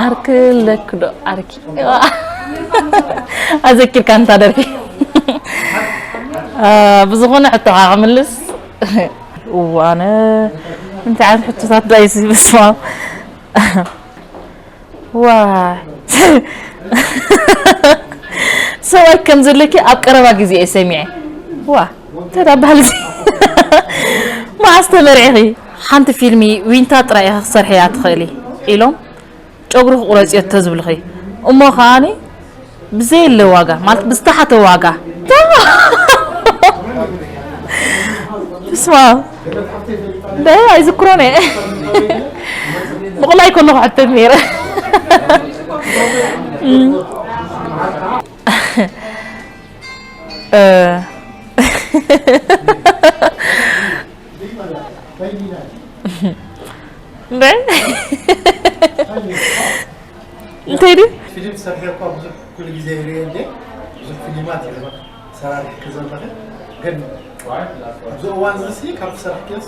ዓርኪ ኣለኪ ዶ? ዓርኪ። ኣዘኪርካ እንታ ደርፊ። አ፣ ብዝኾነ ሕቶኻ ክምልስ። እዋነ፣ እንታይ ዓይነት ሕቶታት ዳይሲ፣ በስመ ኣብ። ዋ። ሰብኣይ ከም ዘለኪ ኣብ ቀረባ ግዜ እየ ሰሚዐ። ዋ፣ እንታይ ዳ ባህል እዚ? መዓስ ተመርዒኺ? ሓንቲ ፊልሚ ዊንታ ጥራይ ኢኺ ክትሰርሕያ ትኽእሊ ኢሎም ጨጉሪ ክቑረጽዮ ተዝብልኺ። እሞ ከኣኒ ብዘየለ ዋጋ፣ ማለት ብዝተሓተ ዋጋ። ስማ፣ ደ ኣይዝክሮን እየ። ብቑላይ ከለኹ ሕተት ነይረ። እ፣ እንደ? እንታይ ድዩ? ፊልም ትሰርሒ እኳ ብዙሕ ኩሉ ግዜ ይርኤ እንዴ? ብዙሕ ፊልማት ይረባ ሰራሪሕ ከዘንበኸ ግን ኣብዚ እዋን እዚ ካብ ትሰርሕክስ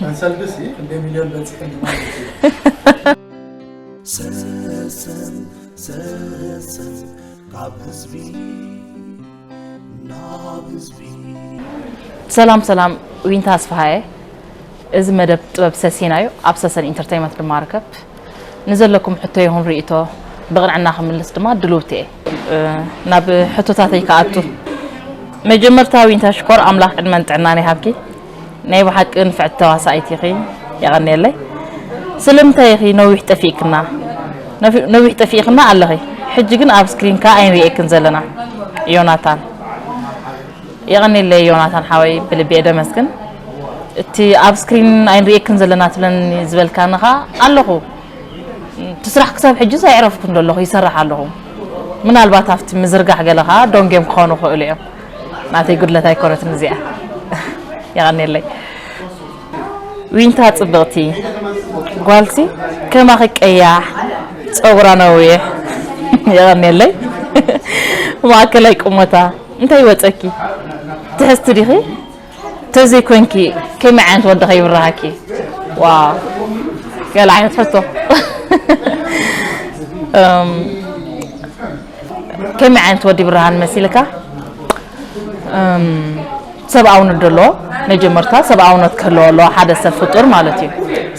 እንሰልዲ ሲ ክንደይ ሚልዮን በፂሑ ማለት እዩ። ሰሰን ሰሰን ካብ ህዝቢ ናብ ህዝቢ። ሰላም ሰላም፣ ዊንታ ኣስፍሃየ። እዚ መደብ ጥበብ ሰሲና እዩ፣ ኣብ ሰሰን ኢንተርተይመንት ድማ ርከብ። ንዘለኩም ሕቶ ይኹን ርእይቶ ብቕንዕና ክምልስ ድማ ድልውቲ እየ። እ፣ ናብ ሕቶታተይ ክኣቱ። መጀመርታ ዊንታ ሽኮር፣ ኣምላኽ ዕድመን ጥዕናን ይሃብኪ። ናይ ብሓቂ ንፍዕቲ ተዋሳኢት ኢኺ፣ የቐንየለይ። ስለምንታይ ኢኺ ነዊሕ ጠፊእክና? ነፊ-፣ ነዊሕ ጠፊእክና ኣለኺ። ሕጂ ግን ኣብ ስክሪን ከኣ ኣይንርእየክን ዘለና። ዮናታን። የቐንየለይ ዮናታን ሓወይ፣ ብልቢ እየ ደመስግን። እቲ ኣብ ስክሪን ኣይንርእየክን ዘለና ትብለኒ ዝበልካኒ ኸኣ ኣለኹ። እቲ ስራሕ ክሳብ ሕጂስ ኣይዕረፍኩን ዘለኹ፣ ይሰርሕ ኣለኹ። ምናልባት ኣብቲ ምዝርጋሕ ገለ ኸኣ ደንጎዮም ክኾኑ ይኽእሉ እዮም። ናተይ ጉድለት ኣይኮነትን እዚኣ። የቐንየለይ። ዊንታ ጽብቕቲ ጓልሲ ከማኺ ቀያሕ፣ ጸጉራ ነዊሕ። የቐንየለይ። ማእከላይ ቁመታ እንታይ ይወጸኪ? ትሕዝቲ ዲኺ? ተዘይኮንኪ ከመይ ዓይነት ወዲ ከይብርሃኪ? ዋው፣ ገለ ዓይነት ሕቶ። እም፣ ከመይ ዓይነት ወዲ ይብርሃን መሲልካ? እም፣ ሰብኣውነት ደሎ፣ መጀመርታ ሰብኣውነት ክህልዎ ኣለዎ፣ ሓደ ሰብ ፍጡር ማለት እዩ።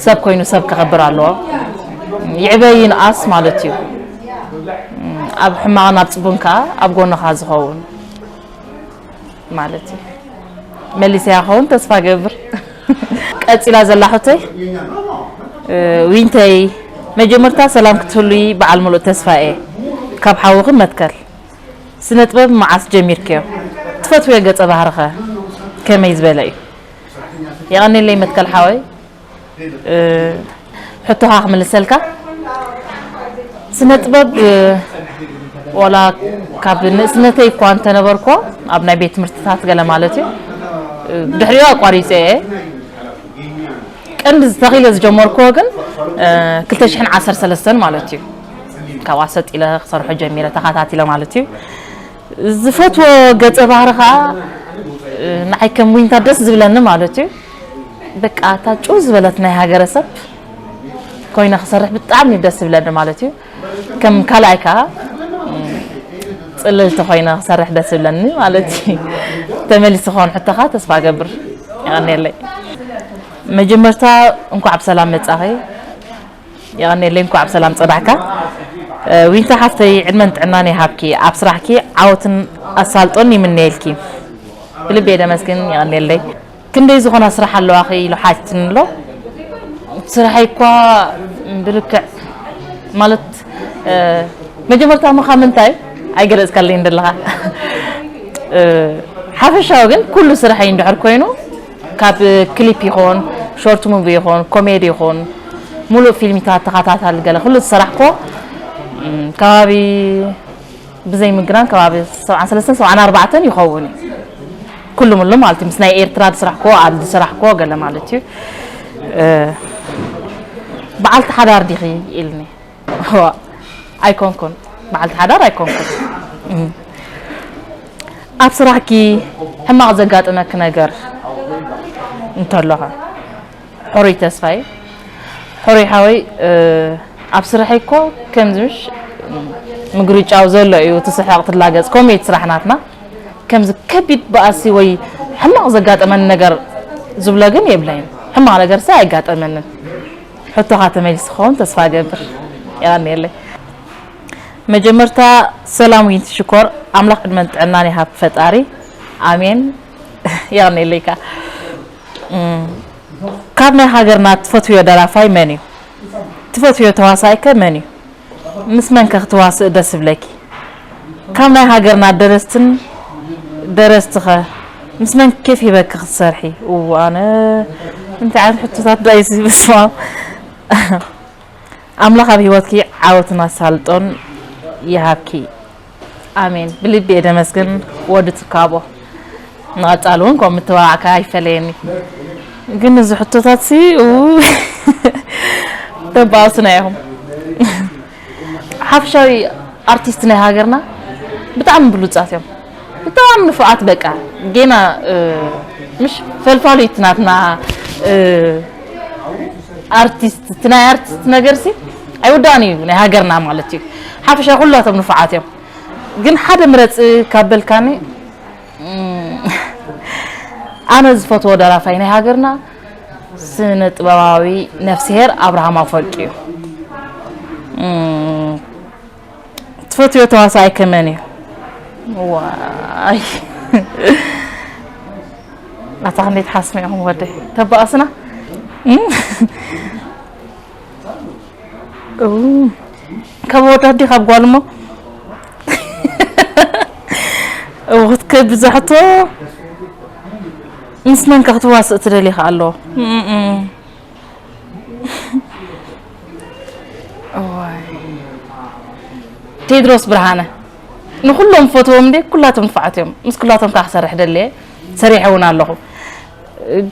ሰብ ኮይኑ ሰብ ከኸብር ኣለዎ። ይዕበ ይንኣስ ማለት እዩ። እም፣ ኣብ ሕማቕን ኣብ ጽቡን ከኣ ኣብ ጎንኻ ዝኸውን ማለት እዩ። መሊሰያ ክኸውን ተስፋ ገብር። ቀጺላ ዘላ ሕቶይ፣ እ፣ ዊንተይ፣ መጀመርታ ሰላም ክትህሉይ በዓል ምሉእ ተስፋ እየ። ካብ ሓውኺ መትከል። ስነ ጥበብ መዓስ ጀሚርክዮ? ትፈትውዮ ገጸ ባህርኸ ከመይ ዝበለ እዩ? የቐንየለይ መትከል ሓወይ። እ፣ ሕቶኻ ክምልሰልካ፣ ስነ ጥበብ፣ እ፣ ዋላ ካብ ንእስነተይ እኳ እንተነበርኩ ኣብ ናይ ቤት ትምህርትታት ገለ ማለት እዩ፣ እ፣ ድሕሪኡ ኣቋሪጸ እየ። ቀንዲ ዝተኺለ ዝጀመርኩዎ ግን፣ እ፣ ክልተ ሽሕን ዓሰርተ ሰለስተን ማለት እዩ። ካብኣ ሰጥ ኢለ ክሰርሖ ጀሚረ፣ ተኸታቲለ ማለት እዩ። ዝፈትዎ ገጸ ባህሪ ኸኣ፣ እ፣ ንዓይ ከም ዊንታ ደስ ዝብለኒ ማለት እዩ። በቃ፣ እታ ጭው ዝበለት ናይ ሃገረሰብ ኮይነ ክሰርሕ ብጣዕሚ እዩ ደስ ዝብለኒ ማለት እዩ። ከም ካልኣይ ከኣ፣ እ፣ ጽልልቲ ኮይነ ክሰርሕ ደስ ዝብለኒ ማለት እዩ። ተመሊሱ ክኾን ሕቶኻ ተስፋ እገብር። የቐንየለይ። መጀመርታ እንኳዕ ብሰላም መጻኺ። የቐንየለይ፣ እንኳዕ ብሰላም ጸናሕካ። እ፣ ዊንታ ሓፍተይ፣ ዕድመን ጥዕናን ይሃብኪ። ኣብ ስራሕኪ ዓወትን ኣሳልጦን ይምነየልኪ። ብልቢ እየ ደመስግን፣ የቐንየለይ። ክንደይ ዝኾና ስራሕ ኣለዋኺ ኢሉ ሓትትኒ ኣሎ። ስራሐይ እኳ ብልክዕ ማለት፣ እ፣ መጀመርታ እሞ ካብ ምንታይ ኣይገለጽካለይን ዘለኻ። እ፣ ሓፈሻዊ ግን ኩሉ ስራሐይ እንድሕር ኮይኑ ካብ ክሊፕ ይኹን፣ ሾርት ሙቪ ይኹን፣ ኮሜዲ ይኹን፣ ሙሉእ ፊልሚታት ተኸታታሊ ገለ ኩሉ ዝሰራሕኮ፣ እም፣ ከባቢ ብዘይ ምግናን ከባቢ ሰብዓን ሰለስተን ሰብዓን ኣርባዕተን ይኸውን እዩ። ኩሉ ሙሉ ማለት እዩ። ምስ ናይ ኤርትራ ዝሰራሕኮ፣ ኣብ ዝሰራሕኮ ገለ ማለት እዩ። እ፣ በዓልቲ ሓዳር ዲኺ ኢልኒ። ዋ፣ ኣይኮንኩን። በዓልቲ ሓዳር ኣይኮንኩን። እም። ኣብ ስራሕኪ ሕማቕ ዘጋጥመኪ ነገር እንተሎኸ? ሕሩይ ተስፋይ፣ ሕሩይ ሓወይ፣ ኣብ ስርሐይ እኮ ከምዚ ምሽ ምግርጫው ዘሎ እዩ፣ ትስሕቕ ትላገጽ፣ ኮሜት ስራሕ ናትና። ከምዚ ከቢድ ባእሲ ወይ ሕማቕ ዘጋጠመኒ ነገር ዝብሎ ግን የብለይን። ሕማቕ ነገር ሰ ኣይጋጠመንን። ሕቶኻ ተመሊሱ ክኸውን ተስፋ እገብር። የቐንየለይ። መጀመርታ ሰላም ዊንቲ ሽኮር፣ ኣምላኽ ዕድመን ጥዕናን ይሃብ ፈጣሪ። ኣሜን። የቐንየለይካ። እም፣ ካብ ናይ ሃገርና ትፈትውዮ ደራፋይ መን እዩ? ትፈትውዮ ተዋሳኣይከ መን እዩ? ምስ መንከ ክትዋስእ ደስ ይብለኪ? ካብ ናይ ሃገርና ደረስትን ደረስትኸ ምስ መን ኬፍ ሂበኪ ክትሰርሒ? እዋ ኣነ እንታይ ዓይነት ሕቶታት ዳይሲ ብስማ ኣምላኽ ኣብ ህይወትኪ ዓወትን ኣሳልጦን ይሃብኪ። ኣሜን። ብልቢ እየ ደመስግን ወዲ ትካቦ። ንቐጻሊ እውን ከም ምትባባዕካ ኣይፈለየኒ። ግን እዚ ሕቶታት ሲ ኡ፣ ተባእሱና ኢኹም። ሓፈሻዊ ኣርቲስት ናይ ሃገርና ብጣዕሚ ብሉጻት እዮም። ብጣዕሚ ንፉዓት በቃ ጌና እ፣ ምሽ ፈልፋሉት ናትና እ፣ ኣርቲስት እቲ ናይ ኣርቲስት ነገር ሲ ኣይውዳእን እዩ ናይ ሃገርና ማለት እዩ። ሓፈሻ ኩላቶም ንፉዓት እዮም። ግን ሓደ ምረጽ ካብ በልካኒ እም፣ ኣነ ዝፈትዎ ደራፋይ ናይ ሃገርና ስነ ጥበባዊ ነፍስሄር ኣብርሃም ኣፈወርቂ እዩ። እም፣ ትፈትዮ ተዋሳኣይ ከመን እዩ? ዋይ ኣታ ክንደይ ትሓስሙ ኢኹም ወደይ ተባእስና እም? እው፣ ካብ ኣወዳት ድዩ ካብ ጓል እሞ? እው፣ ክትከብድ ዝሕቶ ምስ መን ከ ክትዋስእ ትደሊ ከ ኣሎ? እም፣ እም። እዋይ። ቴድሮስ ብርሃነ። ንኹሎም ፈትዎም እንዴ፣ ኩላቶም ንፉዓት እዮም። ምስ ኩላቶም ከኣ ክሰርሕ ደልየ፣ ሰሪሐ እውን ኣለኹ።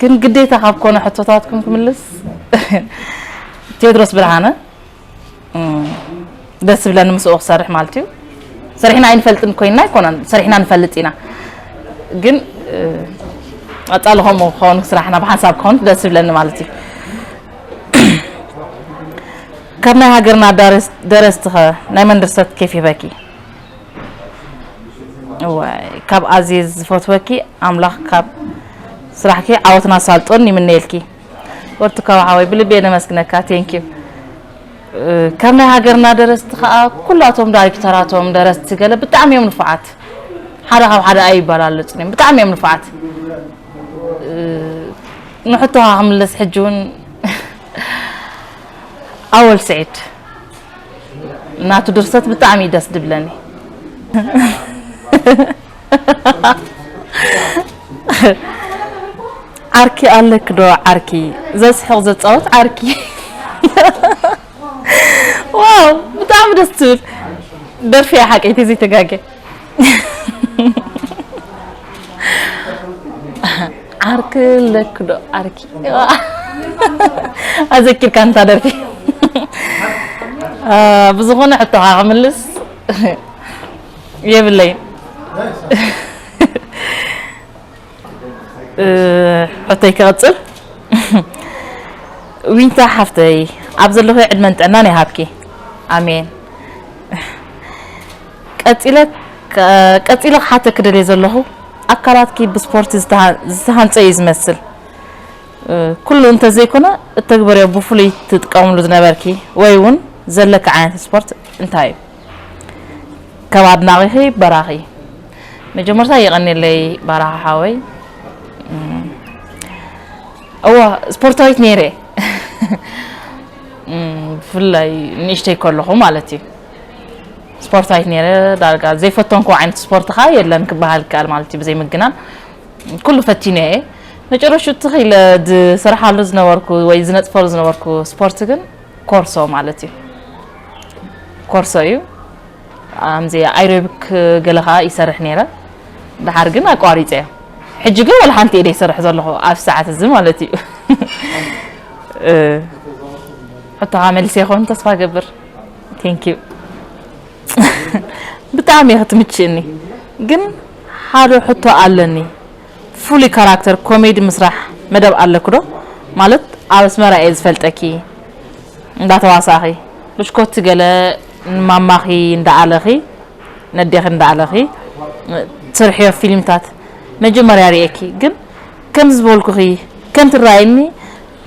ግን ግዴታ ካብ ኮነ ሕቶታትኩም ክምልስ፣ ቴድሮስ ብርሃነ፣ እም፣ ደስ ዝብለኒ ምስኡ ክሰርሕ ማለት እዩ። ሰሪሕና ኣይንፈልጥን ኮይንና ኣይኮነን፣ ሰሪሕና ንፈልጥ ኢና። ግን፣ እ፣ ቀጻሊ ከምኡ ክኸውን ስራሕና ብሓንሳብ ክኸውን ደስ ዝብለኒ ማለት እዩ። ካብ ናይ ሃገርና ዳረስ-፣ ደረስቲ ኸ ናይ መን ድርሰት ኬፍ ይህበኪ? እዋይ፣ ካብ ኣዝየ ዝፈትወኪ ኣምላኽ ካብ ስራሕኪ ዓወትን ኣሳልጦን ይምነየልኪ። ወርትካዊ ሓወይ ብልቢ እየ ነመስግነካ። ቴንክ ዩ። እ፣ ካብ ናይ ሃገርና ደረስቲ ኸኣ ኩላቶም ዳይሬክተራቶም ደረስቲ ገለ ብጣዕሚ እዮም ንፉዓት። ሓደ ካብ ሓደ ኣይበላለጹን እዮም። ብጣዕሚ እዮም ንፉዓት። እ፣ ንሕቶኻ ክምለስ ሕጂ እውን ኣወል ስዒድ ናቱ ድርሰት ብጣዕሚ እዩ ደስ ድብለኒ። ዓርኪ ኣለክ ዶ ዓርኪ? ዘስሕቕ ዘጻወት ዓርኪ። ዋው ብጣዕሚ ደስ ትብል ደርፊ እያ ሓቀይቲ ዘይተጋገ። ዓርኪ ኣለክ ዶ ዓርኪ? ኣዘኪርካ እንታ ደርፊ። አ፣ ብዝኾነ ሕቶኻ ክምልስ የብለይን። እ፣ ሕቶይ ክቕጽል። ዊንታ ሓፍተይ፣ ኣብ ዘለኹ ዕድመን ጥዕናን ይሃብኪ። ኣሜን። ቀጺለ፣ ቀ-፣ ቀጺለ ክሓተኪ ደልየ ዘለኹ፣ ኣካላትኪ ብስፖርቲ ዝተሃ-፣ ዝተሃንጸ እዩ ዝመስል። እ፣ ኩሉ እንተዘይኮነ፣ እተግበርዮ ብፍሉይ ትጥቀምሉ ዝነበርኪ ወይ እውን ዘለኪ ዓይነት ስፖርት እንታይ እዩ? ካብ ኣድናቒኺ በራኺ። መጀመርታ የቐንየለይ በራኺ ሓወይ። እም፣ እዋ፣ ስፖርታዊት ነይረ። እም፣ ብፍላይ ንእሽተይ ከለኹ ማለት እዩ። ስፖርታዊት ነይረ፣ ዳርጋ ዘይፈተንኩ ዓይነት ስፖርት ኸኣ የለን ክበሃል ይከኣል ማለት እዩ፣ ብዘይ ምግናን። ኩሉ ፈቲነ እየ። መጨረሽቱ ኢለ ዝሰርሓሉ ዝነበርኩ ወይ ዝነጥፈሉ ዝነበርኩ ስፖርት ግን ኮርሶ ማለት እዩ። ኮርሶ እዩ። ኣምዚ ኣይሮቢክ ገለ ኸኣ ይሰርሕ ነይረ። ደሓር ግን ኣቋሪጸዮ። ሕጂ ግን ወላ ሓንቲ እየ ዘይሰርሕ ዘለኹ ኣብ ሰዓት እዚ ማለት እዩ። እ፣ ሕቶኻ መሊሰ ይኸውን ተስፋ እገብር። ቴንክ ዩ። ብጣዕሚ እየ ክትምችእኒ። ግን ሓደ ሕቶ ኣለኒ። ፍሉይ ካራክተር ኮሜዲ ምስራሕ መደብ ኣለኪ ዶ? ማለት ኣብ ኣስመራ እየ ዝፈልጠኪ። እንዳተዋሳኺ ብሽኮቲ ገለ ንማማኺ እንዳኣለኺ ነዴኺ እንዳኣለኺ ትሰርሕዮ ፊልምታት መጀመርያ ርእየኪ ግን ከም ዝበልኩኺ ከም ትራይኒ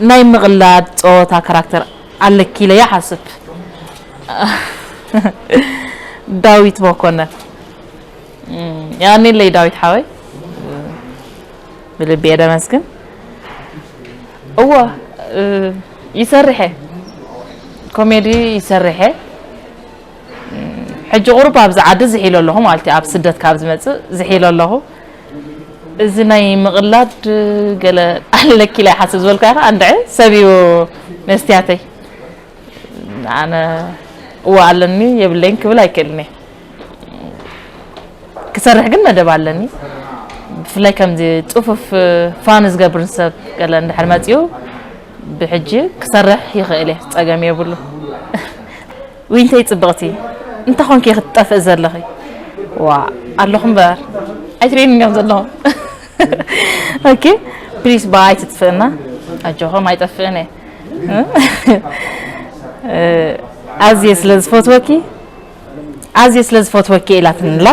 ናይ ምቕላድ ጸወታ ካራክተር ኣለኪ ኢለ ይሓስብ። ዳዊት መኮነን። እም፣ ያኔለይ ዳዊት ሓወይ፣ ብልቢ እየ ደመስግን። እወ፣ እ፣ ይሰርሐ። ኮሜዲ ይሰርሐ። እም፣ ሕጂ ቁሩብ ኣብዚ ዓዲ ዝሒሎ ኣለኹ ማለት እዩ። ኣብ ስደት ካብ ዝመጽእ ዝሒሎ ኣለኹ። እዚ ናይ ምቕላድ ገለ ኣለኪ ኢለ ይሓስብ ዝበልኩ ኢኻ። እንድዒ ሰብ እዩ መስትያተይ። ኣነ እወ ኣለኒ የብለይን ክብል ኣይክእልን እየ። ክሰርሕ ግን መደብ ኣለኒ። ብፍላይ ከምዚ ጽፉፍ ፋን ዝገብርን ሰብ ገለ እንድሕር መጺኡ ብሕጂ ክሰርሕ ይኽእል እየ፣ ጸገም የብሉ። ዊንተይ ጽብቕቲ፣ እንታይ ኾንኪ ክትጠፍእ ዘለኺ? ዋ፣ ኣለኹ እምበር። ኣይትርእይን እዮም ዘለኹ። ኦኬ፣ ፕሊስ፣ ብኣይ ትጥፍእና። ኣጆኹም፣ ኣይጠፍእን እየ። እ፣ ኣዝየ ስለ ዝፈትወኪ፣ ኣዝየ ስለ ዝፈትወኪ ኢላትንላ።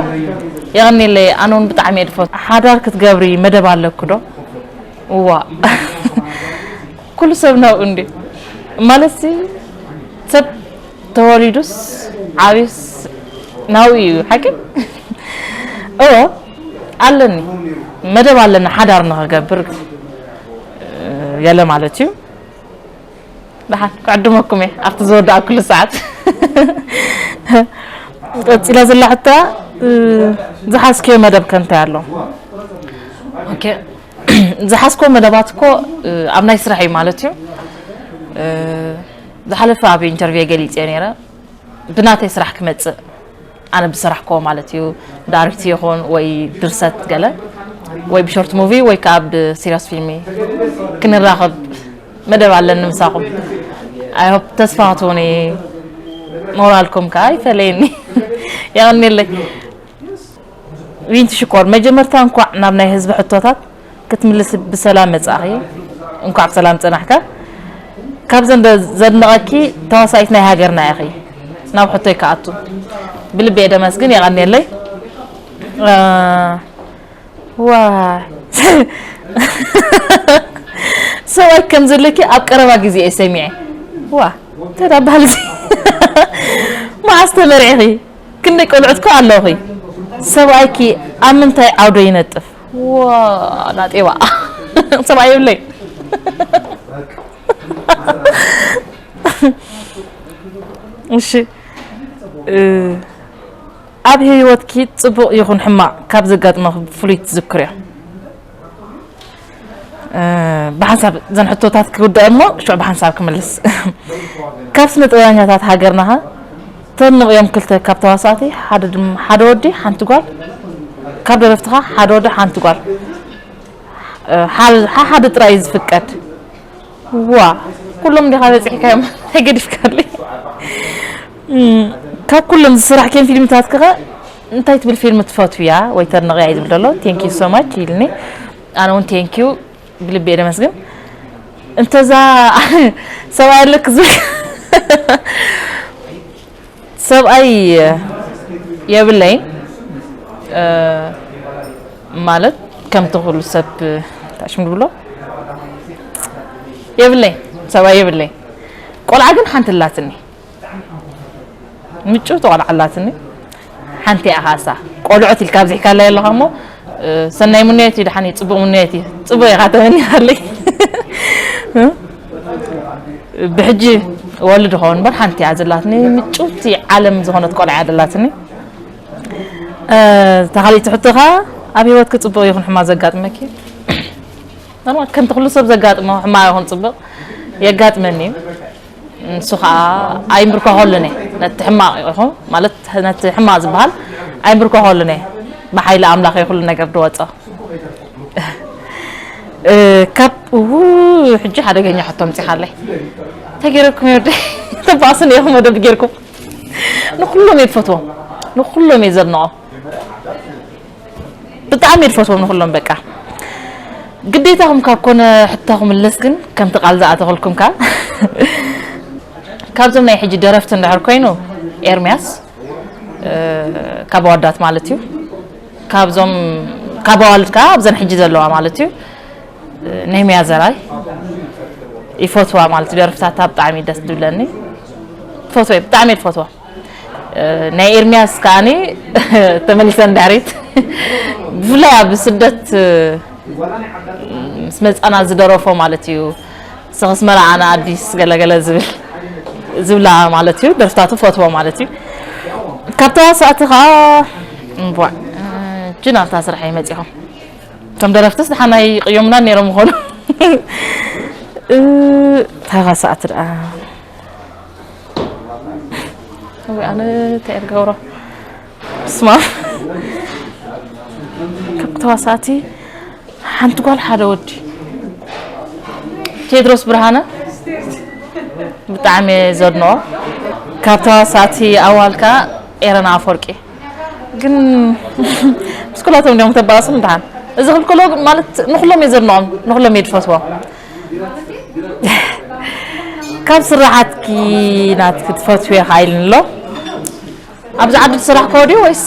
የቐንየለይ፣ ኣነ እውን ብጣዕሚ እየ ዝፈትወ። ሓዳር ክትገብሪ መደብ ኣለኪ ዶ? እዋ። ኩሉ ሰብ ናብኡ እንድዩ። ማለትሲ፣ ሰብ ተወሊዱስ ዓብዩስ ናብኡ እዩ፣ ሓቂ? እወ፣ ኣለኒ። መደብ ኣለኒ፣ ሓዳር ንኽገብር፣ ገለ ማለት እዩ። ደሓን ክዕድመኩም እየ ኣብቲ ዝወዳእኩሉ ሰዓት። ቀጺላ ዘላ ሕቶ፣ እ፣ ዝሓዝክዮ መደብ ከ እንታይ ኣሎ? ኦኬ፣ ዝሓዝክዎ መደባት እኮ፣ እ፣ ኣብ ናይ ስራሕ እዩ ማለት እዩ። እ፣ ዝሓለፈ ኣብ ኢንተርቪው ገሊጸ ነይረ። ብናተይ ስራሕ ክመጽእ፣ ኣነ ብሰራሕክዎ ማለት እዩ፣ ዳይሬክት ይኹን ወይ ድርሰት ገለ፣ ወይ ብሾርት ሙቪ ወይ ከኣ ብሲሪየስ ፊልም ክንራኸብ መደብ ኣለኒ ምሳኹም። ኣይ ሆፕ ተስፋ ክትህቡኒ፣ ሞራልኩም ከኣ ኣይፈለየኒ። የቐንየለይ። ዊንቲ ሽኮር፣ መጀመርታ እንኳዕ ናብ ናይ ህዝቢ ሕቶታት ክትምልስ ብሰላም መጻእኺ። እንኳዕ ብሰላም ጸናሕካ። ካብዘን ደ-፣ ዘድንቐኪ ተዋሳኢት ናይ ሃገርና ኢኺ። ናብ ሕቶይ ክኣቱ። ብልቢ እየ ደመስግን፣ የቐንየለይ። እ፣ ዋ። ሰብኣይ ከም ዘለኪ ኣብ ቀረባ ግዜ እየ ሰሚዐ። ዋ፣ ተዳ ባህልሲ። መዓስ ተመርዒኺ? ክንደይ ቆልዑት ከ ኣለውኺ? ሰብኣይኪ ኣብ ምንታይ ዓውዶ ይነጥፍ? ዋ፣ ናጤባ። ሰብኣይ የብለይ። እሺ፣ እ፣ ኣብ ህይወትኪ ጽቡቕ ይኹን ሕማቕ ካብ ዘጋጥመኺ ብፍሉይ ትዝክርዮ? እ፣ ብሓንሳብ እዘን ሕቶታት ክውድአ እሞ ሽዑ ብሓንሳብ ክምልስ። ካብ ስነ ጥበበኛታት ሃገርና ኸ ተድንቕዮም ክልተ ካብ ተዋሳእቲ ሓደ ድም-፣ ሓደ ወዲ ሓንቲ ጓል፣ ካብ ደረፍቲ ኸ ሓደ ወዲ ሓንቲ ጓል። እ፣ ሓ-፣ ሓ-፣ ሓደ ጥራይ እዩ ዝፍቀድ። ዋ፣ ኩሎም እንዲኻ በጺሕካዮም፣ እንታይ ገዲፍካለይ? እም፣ ካብ ኩሎም ዝስራሕክዮም ፊልምታትኪ ኸ እንታይ ትብል ፊልም ትፈትውያ ወይ ተድንቕያ እዩ ዝብል ዘሎ። Thank you so much ኢልኒ። ኣነ እውን thank you ብልቢ እየ ደመስግን። እንተዛ ሰብኣይ ኣለክ ዝብል ሰብኣይ የብለይን፣ እ፣ ማለት ከምቲ ኩሉ ሰብ ታሽም ዝብሎ የብለይን፣ ሰብኣይ የብለይን። ቆልዓ ግን ሓንቲ ኣላትኒ፣ ምጭውቲ ቆልዓ ኣላትኒ። ሓንቲ እያ ኻሳ። ቆልዑት ኢልካ ኣብዚሕካለይ ኣለኻ እሞ፣ እ፣ ሰናይ ምንዮት እዩ፣ ደሓን እዩ፣ ጽቡቕ ምንዮት እዩ። ጽቡቕ ኢኻ ተመኒኻለይ። እ? ብሕጂ ወልድ ኸውን እምበር ሓንቲ እያ ዘላትኒ። ምጭውቲ ዓለም ዝኾነት ቆልዓ እያ ዘላትኒ። እ፣ እታ ካልኣይቲ ሕቶኻ፣ ኣብ ህይወትኪ ጽቡቕ ይኹን ሕማቕ ዘጋጥመኪ? ኖርማል፣ ከምቲ ኩሉ ሰብ ዘጋጥሞ ሕማቕ ይኹን ጽቡቕ የጋጥመኒ እዩ። ንሱ ኸዓ ኣይምብርከኸሉን እየ። ነቲ ሕማቕ ይኹን፣ ማለት ነቲ ሕማቕ ዝበሃል ኣይምብርከኸሉን እየ። ብሓይሊ ኣምላኽ እየ ኩሉ ነገር ዝወጾ። እ፣ ካብ፣ ው፣ ሕጂ ሓደገኛ ሕቶ ኣምጺኻለይ። እንታይ ገይረኩም እየ ወደይ? ተባእሱኒ ኢኹም መደብ ጌርኩም። ንኹሎም እየ ዝፈትዎም። ንኹሎም እየ ዘድንቖም። ብጣዕሚ እየ ዝፈትዎም ንኹሎም በቃ። ግዴታኹም ካብ ኮነ ሕቶ ክምልስ ግን ከምቲ ቃል ዝኣተኹልኩም ከኣ ካብዞም ናይ ሕጂ ደረፍቲ እንድሕር ኮይኑ ኤርምያስ፣ እ፣ ካብ ኣወዳት ማለት እዩ። ካብዞም፣ ካብ ኣዋልድ ከዓ ኣብዘን ሕጂ ዘለዋ ማለት እዩ። እ፣ ነህምያ ዘራይ ይፈትዋ ማለት እዩ። ደርፍታታ ብጣዕሚ ደስ ትብለኒ። ትፈትወ፣ ብጣዕሚ እየ ትፈትዋ። እ፣ ናይ ኤርምያስ ከዓኒ ተመሊሰ ንድሕሪት። ብፍላይ ኣብ ስደት፣ እ፣ ምስ መጻና ዝደረፎ ማለት እዩ። ስኽስ መርዓ ኣነ ኣዲስ ገለገለ ዝብል፣ ዝብላ ማለት እዩ። ደርፍታቱ ፈትዎ ማለት እዩ። ካብ ተዋሳእቲ ከዓ፣ እምቧ፣ እ፣ ጅናልታ ስራሕ እዩ መጺኹም። ከም ደረፍትስ ደሓን ኣይቅዮምና ነይሮም ምኾኑ። እ፣ ተዋሳእቲ ደኣ። ወይ ኣነ እንታይ እየ ዝገብሮ? ስማ። ካብ ተዋሳእቲ ሓንቲ ጓል ሓደ ወዲ። ቴድሮስ ብርሃነ ብጣዕሚ እየ ዘድንቖ። ካብ ተዋሳእቲ ኣዋልካ ኤረና ኣፈወርቂ። ግን ምስ ኩላቶም እንዲኦም ተባእሱ ምድሓን። እዚ ክልክሎ ማለት ንኩሎም እየ ዘድንቖም፣ ንኩሎም እየ ዝፈትዎም። ካብ ስራሓትኪ ናትኪ ትፈትውዮ ከ ኢልኒ ኣሎ። ኣብዚ ዓዲ ዝሰራሕክዎ ድዩ ወይስ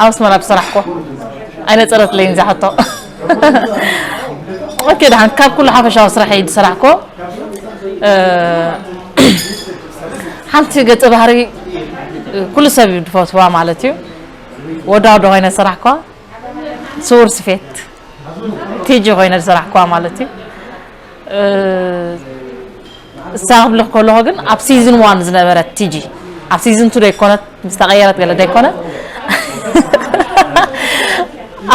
ኣብ ኣስመራ ዝሰራሕክዎ? ኣይነጸረትለይን እዛ ሕቶ። ኦኬ፣ ደሓን ካብ ኩሉ ሓፈሻዊ ስራሕ እዩ ዝሰራሕክዎ። እ፣ ሓንቲ ገጸ ባህሪ ኩሉ ሰብ እዩ ዝፈትዋ ማለት እዩ። ወዳ ወዳ ኮይነ ዝሰራሕክዋ ስውር ስፌት ቲጂ ኮይነ ዝሰራሕክዋ ማለት እዩ። እ፣ እሳ ክብልኽ ከለኹ ግን ኣብ ሲዝን ዋን ዝነበረት ቲጂ፣ ኣብ ሲዝን ቱ ደይኮነት፣ ምስ ተቐየረት ገለ ደይኮነት፣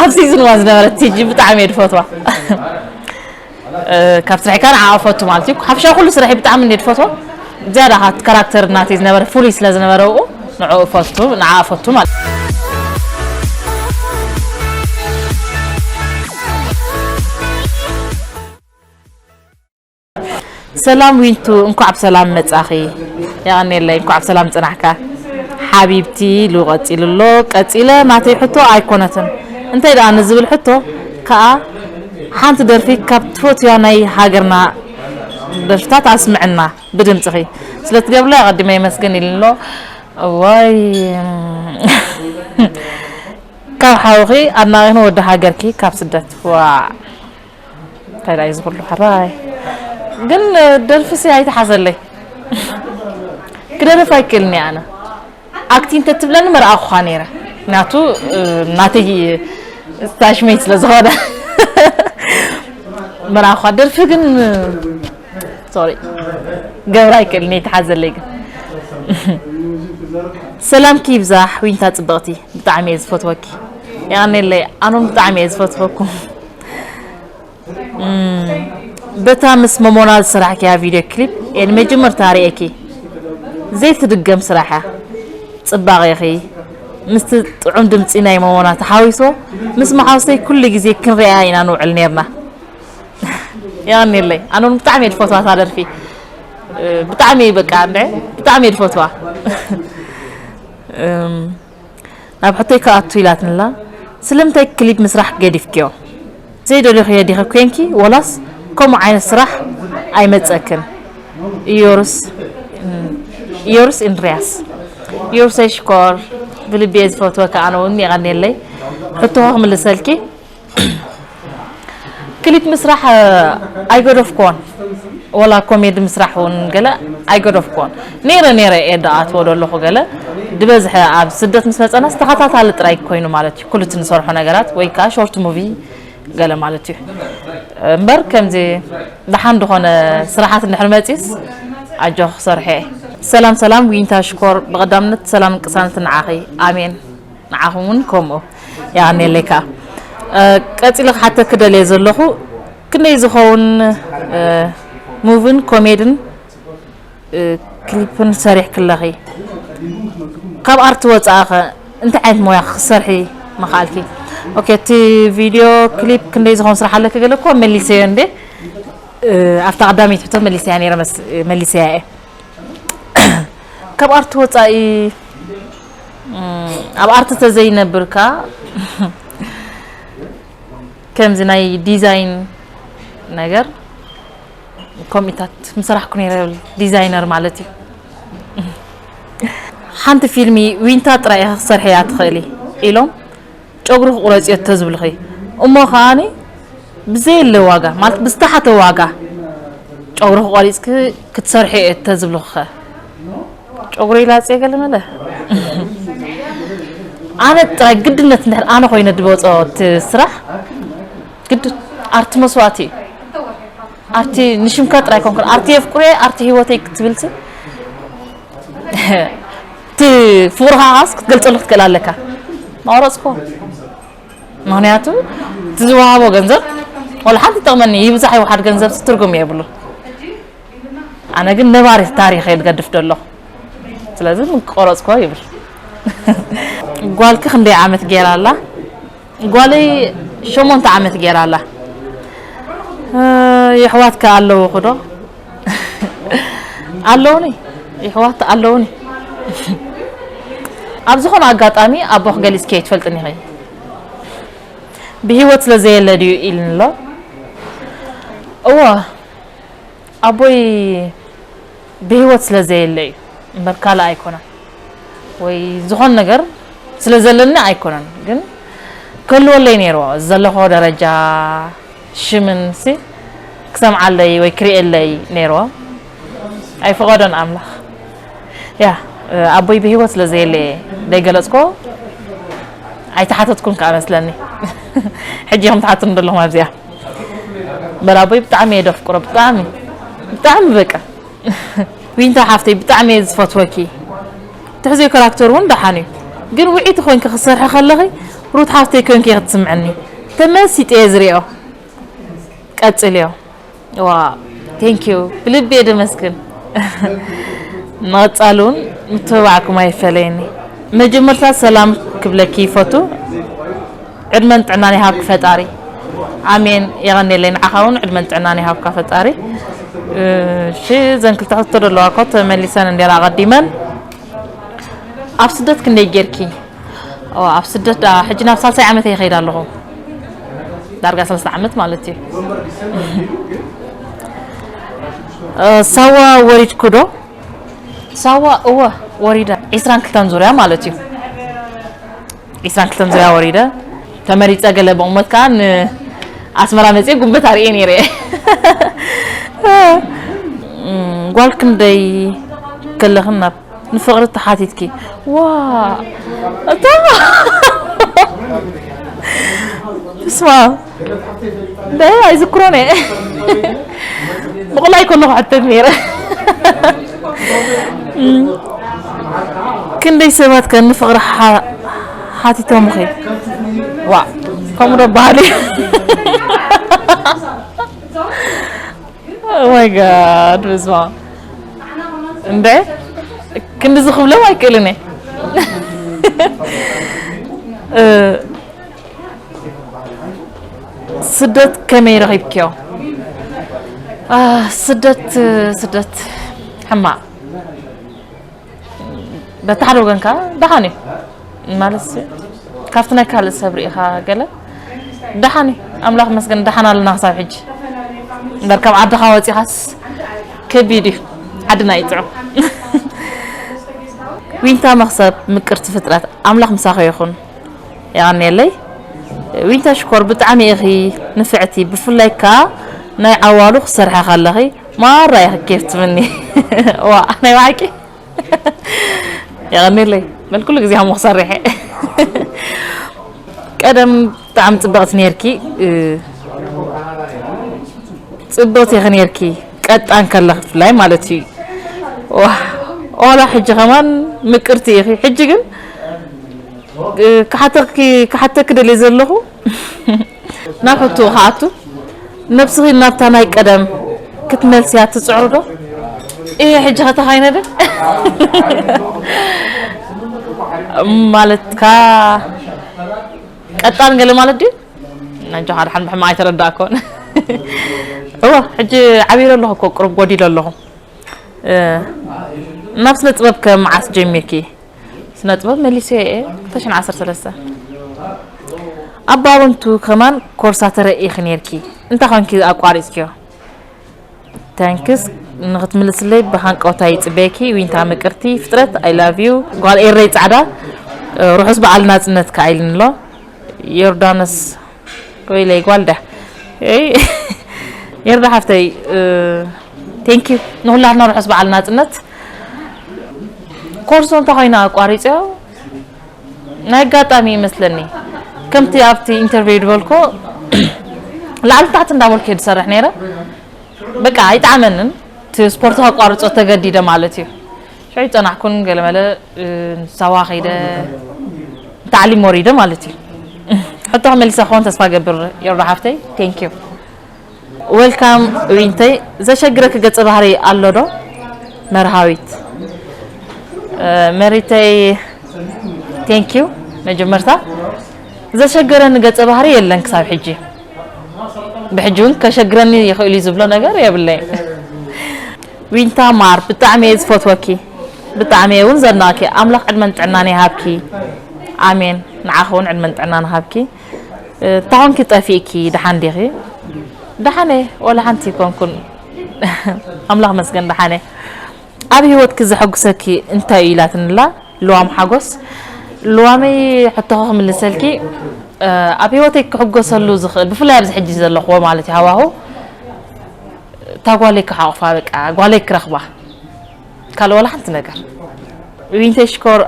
ኣብ ሲዝን ዋን ዝነበረት ቲጂ ብጣዕሚ እየ ዝፈትዋ። እ፣ ካብ ስራሕካ ንዓኣ እፈቱ ማለት እዩ። ሓፈሻ ኩሉ ስራሒ ብጣዕሚ እንደ ትፈትዎ፣ ዝያዳ ካት-፣ ካራክተር ናተይ ዝነበረ ፍሉይ ስለ ዝነበረ፣ ብኡ ንዕኡ እፈቱ፣ ንዓኣ እፈቱ ማለት እዩ። ሰላም ዊንቱ፣ እንኳዕ ብሰላም መጻኺ። የቐኔለይ፣ እንኳዕ ብሰላም ጽናሕካ ሓቢብቲ። ኢሉ ቀጺሉ ኣሎ። ቀጺለ ናተይ ሕቶ ኣይኮነትን። እንታይ ደኣ ንዝብል ሕቶ ከኣ ሓንቲ ደርፊ ካብ ትፈትያ ናይ ሃገርና ደርፍታት ኣስምዕና ብድምጽኺ። ስለ ትገብርለይ ኣቐዲመ የመስግን ኢሉ ኣሎ። እዋይ፣ ካብ ሓውኺ ኣድናቒኽን ወዲ ሃገርኪ ካብ ስደት። ዋዕ። እንታይ ደኣ እዩ ዝኹሉ ሕራይ? ግን ደርፍሲ ኣይተሓዘለይ። ክደርፍ ኣይክእልን እየ ኣነ። ኣክቲንግ ተትብለኒ መርኣኹኻ ነይረ። ምክንያቱ፣ እ፣ ናተይ ስታሽመይት ስለ ዝኾነ። መርኣኹኻ ደርፊ ግን፣ ሶሪ፣ ገብራ ኣይክእልን እየ፣ ይተሓዘለይ ግን። ሰላምኪ ይብዛሕ ዊንታ ጽብቕቲ፣ ብጣዕሚ እየ ዝፈትወኪ። የቐኔለይ፣ ኣኖም ብጣዕሚ እየ ዝፈትወኩም። እም፣ በታ ምስ መሞና ዝሰራሕክያ ቪድዮ ክሊፕ እየ ንመጀመርታ ርእየኪ። ዘይትድገም ስራሕ እያ። ጽባቐኺ ምስቲ ጥዑም ድምጺ ናይ መሞና ተሓዊስዎ ምስ መሓውሰይ ኩሉ ግዜ ክንሪኣ ኢና ንውዕል ኔርና። የቐንየለይ። ኣነ እውን ብጣዕሚ እየ ዝፈትዋ እታ ደርፊ። እ፣ ብጣዕሚ በቃ እንደ ብጣዕሚ እየ ዝፈትዋ። እም፣ ናብ ሕቶይ ክኣቱ ኢላትንላ፣ ስለምንታይ ክሊፕ ምስራሕ ገዲፍክዮ? ዘይደለኽዮ ዲኺ ኮንኪ ወላስ ከምኡ ዓይነት ስራሕ ኣይመጸክን? ኢዮርስ፣ እም፣ ኢዮርስ እንድርያስ። ኢዮርሰይ ሽኮር፣ ብልቢ እየ ዝፈትወካ ኣነ እውን፣ የቐንየለይ። ሕቶኺ ክምልሰልኪ፣ ክሊፕ ምስራሕ፣ እ፣ ኣይገደፍኩዎን። ወላ ኮሜዲ ምስራሕ እውን ገለ ኣይገደፍኩዎን። ነይረ ነይረ እየ ደኣ ኣትዎ ዘለኹ ገለ። ዝበዝሐ ኣብ ስደት ምስ መጸናስ ተኸታታሊ ጥራይ ኮይኑ ማለት እዩ። ኩሉ እቲ ንሰርሖ ነገራት ወይ ከኣ ሾርት ሙቪ ገለ ማለት እዩ። እምበር ከምዚ ደሓን ዝኾነ ስራሓት እንድሕር መጺስ ኣጆኺ ክሰርሐ እየ። ሰላም ሰላም ዊንታ ሽኮር፣ ብቐዳምነት ሰላምን ቅሳነትን ንዓኺ። ኣሜን። ንዓኹም እውን ከምኡ። የቐንየለይ ከኣ። እ፣ ቀጺለ ክሓተኪ ደልየ ዘለኹ፣ ክንደይ ዝኸውን፣ እ፣ ሙቪን ኮሜድን፣ እ፣ ክሊፕን ሰሪሕኪ ኣለኺ? ካብ ኣርቲ ወጻኢ ኸ እንታይ ዓይነት ሞያ ክትሰርሒ ምኸኣልኪ? ኦኬ፣ እቲ ቪድዮ ክሊፕ ክንደይ ዝኸውን ስራሕ ኣለኪ ገለ እኮ መሊሰዮ እንዴ? እ፣ ኣብታ ቀዳመይቲ ሕቶ መሊሰያ ነይረ መስ-፣ መሊሰያ እየ። ካብ ኣርቲ ወጻኢ፣ እም፣ ኣብ ኣርቲ ተዘይነብርካ፣ ከምዚ ናይ ዲዛይን ነገር፣ ኮሚታት ምሰራሕኩ ነይረ፣ ዲዛይነር ማለት እዩ። ሓንቲ ፊልሚ ዊንታ ጥራይ ኢኺ ክትሰርሕያ ትኽእሊ ኢሎም ጨጉሪ ክቑረጽዮ ተዝብልኺ፣ እሞ ከኣኒ ብዘየለ ዋጋ፣ ማለት ብዝተሓተ ዋጋ ጨጉሪ ክቆሪጽኪ ክትሰርሒ እየ ተዝብልኺ ኸ? ጨጉሪ ይላጽ ገለ መለ? ኣነ ጥራይ ግድነት እንድሕር ኣነ ኮይነ ድወጾ እቲ ስራሕ ግድ ኣርቲ መስዋእቲ እዩ። ኣርቲ ንሽምካ ጥራይ ኮንኩን ኣርቲ የፍቅሬ ኣርቲ ህይወተይ ክትብልሲ እቲ ፍቕርኻ ኻስ ክትገልጸሉ ክትክእል ኣለካ። ማቆረጽኮ ምኽንያቱ እቲ ዝወሃቦ ገንዘብ ወላ ሓንቲ ጠቕመኒ ይብዛሕ ይውሓድ ገንዘብ ትርጉም የብሉ። ኣነ ግን ነባሪ ታሪኽ እየ ዝገድፍ ደለኹ። ስለዚ ምን ክቆረጽኮ ይብል። ጓልኪ ክንደይ ዓመት ገይራ ኣላ? ጓለይ ሸሞንተ ዓመት ገይራ ኣላ። እ፣ የሕዋትካ ኣለውኹ ዶ? ኣለውኒ። የሕዋት ኣለውኒ። ኣብ ዝኾነ ኣጋጣሚ ኣቦኽ ገሊጽኪ ኣይትፈልጥን ኢኺ። ብህይወት ስለ ዘየለ ድዩ ኢልኒ ኣሎ። እወ፣ ኣቦይ ብህይወት ስለ ዘየለ እዩ እምበር ካልእ ኣይኮነን። ወይ ዝኾን ነገር ስለ ዘለኒ ኣይኮነን፣ ግን ክህልወለይ ነይርዎ። ዘለኹ ደረጃ ሽምን ሲ ክሰምዓለይ ወይ ክርእየለይ ነይርዎ። ኣይፈቐዶን ኣምላኽ። ያ፣ ኣቦይ ብህይወት ስለ ዘየለ ዘይገለጽኮ ኣይተሓተትኩን ከኣ መስለኒ። ሕጂ ኢኹም ትሓቱን ዘለኹም ኣብዚኣ። በል ኣቦይ ብጣዕሚ እየ ደፍቅሮ፣ ብጣዕሚ፣ ብጣዕሚ በቃ። ዊንታ ሓፍተይ ብጣዕሚ እየ ዝፈትወኪ። ትሕዘዮ ካራክተር እውን ደሓን እዩ። ግን ውዒቲ ኮይንኪ ክትሰርሒ ከለኺ ሩት ሓፍተይ ኮይንኪ እየ ክትስምዐኒ። ተመሲጠ እየ ዝሪኦ። ቀጽልዮ። ዋ፣ ቴንክ ዩ። ብልቢ እየ ደመስግን። ንቐጻሊ እውን ምትብባዕኩም ኣይፈለየኒ። መጀመርታ ሰላም ክብለኪ ይፈቱ። ዕድመን ጥዕናን ይሃብኪ ፈጣሪ። ኣሜን። የቐንየለይ። ንዓኻ እውን ዕድመን ጥዕናን ይሃብካ ፈጣሪ። እሺ፣ ዘን ክልተ ሕቶ ዘለዋ እኮ ተመሊሰን እንዲራ ኣቐዲመን። ኣብ ስደት ክንደይ ጌርኪ? ኦ፣ ኣብ ስደት ዳ-፣ ሕጂ ናብ ሳልሳይ ዓመት ይኸይድ ኣለኹ። ዳርጋ ሰለስተ ዓመት ማለት እዩ። እ፣ ሳዋ ወሪድኩ ዶ? ሳዋ እወ ወሪዳ። ዒስራን ክልተን ዙርያ ማለት እዩ። ዒስራን ክልተን ዙርያ ወሪደ። ተመሪጸ ገለ ብቑመት ከኣ ንኣስመራ መጽየ ጉንበት ኣርእየ ነይረ። እም፣ ጓል ክንደይ ከለኽን ናብ ንፍቕሪ ተሓቲትኪ? ዋ፣ እታ ስማ፣ ደ ኣይዝክሮን እየ። ብቑላይ ከለኹ ሕተት ነይረ። እም፣ ክንደይ ሰባት ከ ንፍቕሪ ሓ-፣ ሓቲቶምኺ? ዋ፣ ከምኡ ዶ በሃሊ? Oh my God፣ በስመ ኣብ። እንደ ክንድዚ ክብሎም ኣይክእልን እየ። እ፣ ስደት ከመይ ረኺብክዮ? አ፣ ስደት፣ ስደት ሕማቕ። በቲ ሓደ ወገን ከኣ ደሓን እዩ። ማለት ካብቲ ናይ ካልእ ሰብ ርኢኻ ገለ ደሓን እዩ። ኣምላኽ ይመስገን ደሓን ኣለና ክሳብ ሕጂ። እምበር ካብ ዓድኻ ወጺኻስ ከቢድ እዩ። ዓድና እዩ ጥዑም። ዊንታ መኽሰብ ምቅርቲ ፍጥረት ኣምላኽ ምሳኺ ይኹን። የቐንየለይ። ዊንታ ሽኮር ብጣዕሚ ኢኺ ንፍዕቲ፣ ብፍላይ ከኣ ናይ ዓዋሉ ክሰርሐ ከለኺ ማራ ኢኺ ኬፍ ትብኒ። ዋ፣ ናይ ብሓቂ። የቐንየለይ። በል ኩሉ ግዜ ከምኡ ክሰርሕ እየ። ቀደም ብጣዕሚ ጽብቕቲ ነይርኪ፣ እ፣ ጽብቕቲ ኢኺ ነይርኪ፣ ቀጣን ከለኺ ብፍላይ ማለት እዩ። ዋህ፣ ዋላ ሕጂ ከማን ምቅርቲ ኢኺ። ሕጂ ግን፣ እ፣ ክሓተኪ፣ ክሓተኪ ደልየ ዘለኹ፣ ናብ ሕቶ ክኣቱ፣ ነብስኺ ናብታ ናይ ቀደም ክትመልስያ ትጽዕሩ ዶ? እየ፣ ሕጂ ከተኻይነ ዶ? ማለትካ ቀጣን ገለ ማለት ድዩ? ናንጆኻ ድሓን ብሕማቕ ኣይተረዳእኮን። እወ፣ ሕጂ ዓቢረ ኣለኹ እኮ፣ ቁሩብ ጎዲለ ኣለኹ። እ፣ ናብ ስነ ጥበብ ከ መዓስ ጀሚርኪ? ስነ ጥበብ መሊሰ እየ፣ ክልተ ሽሕን ዓሰርተ ሰለስተ። ኣብ ባሮንቱ ከማን ኮርሳ ተረኢኺ ነይርኪ። እንታይ ኾንኪ ኣቋሪጽክዮ? ታንክስ፣ ንኽትምልስለይ ብሃንቀውታ ይጽበየኪ። ዊንታ ምቅርቲ ፍጥረት፣ I love you። ጓል ኤረይ ጻዕዳ፣ ርሑስ በዓል ናጽነት ከኣ ኢልኒ ኣሎ። ዮርዳኖስ፣ ወይለይ ጓል ዳ። ኤይ፣ ዮርዳ ሓፍተይ፣ thank you። ንኹላትና ርሑስ በዓል ናጽነት። ኮርሶ እንታይ ኮይና ኣቋሪጸዮ? ናይ ኣጋጣሚ ይመስለኒ። ከምቲ ኣብቲ ኢንተርቪው ዝበልኮ፣ ላዕሊ ታሕቲ እንዳበልኩ እየ ዝሰርሕ ነይረ። በቃ ኣይጠዓመንን። እቲ ስፖርት ከቋርጾ ተገዲደ ማለት እዩ። ሽዑ ይጸናሕኩን ገለመለ፣ እ፣ ሳዋ ከይደ፣ ታዕሊም ወሪደ ማለት እዩ። ሕቶ ከመልሰ ክኸውን ተስፋ ገብር፣ ዮርዳ ሓፍተይ። Thank you። Welcome ዊንተይ። ዘሸግረኪ ገጸ ባህሪ ኣሎ ዶ? መርሃዊት። እ፣ መሪተይ፣ thank you። መጀመርታ ዘሸገረኒ ገጸ ባህሪ የለን ክሳብ ሕጂ። ብሕጂ እውን ከሸግረኒ ይኽእል እዩ ዝብሎ ነገር የብለይን። ዊንታ ማር፣ ብጣዕሚ እየ ዝፈትወኪ። ብጣዕሚ እየ እውን ዘድንቐኪ። ኣምላኽ ዕድመን ጥዕናን ይሃብኪ። ኣሜን። ንዓኺ እውን ዕድመን ጥዕናን ይሃብኪ። እ፣ እንታይ ኮንኪ ጠፊእኪ? ደሓን ዲኺ? ደሓን እየ፣ ወላ ሓንቲ ኣይኮንኩን። ኣምላኽ መስገን ደሓን እየ። ኣብ ህይወትኪ ዘሐጉሰኪ እንታይ እዩ ኢላትንላ? ልዋም ሓጎስ። ልዋመይ፣ ሕቶኺ ክምልሰልኪ፣ እ፣ ኣብ ህይወተይ ክሕጎሰሉ ዝኽእል፣ ብፍላይ ኣብዚ ሕጂ ዘለኽዎ ማለት እዩ ሃዋሁ፣ እታ ጓለይ ክሓቑፋ፣ በቃ ጓለይ ክረኽባ። ካልእ ዋላ ሓንቲ ነገር። ዊንተይ ሽኮር፣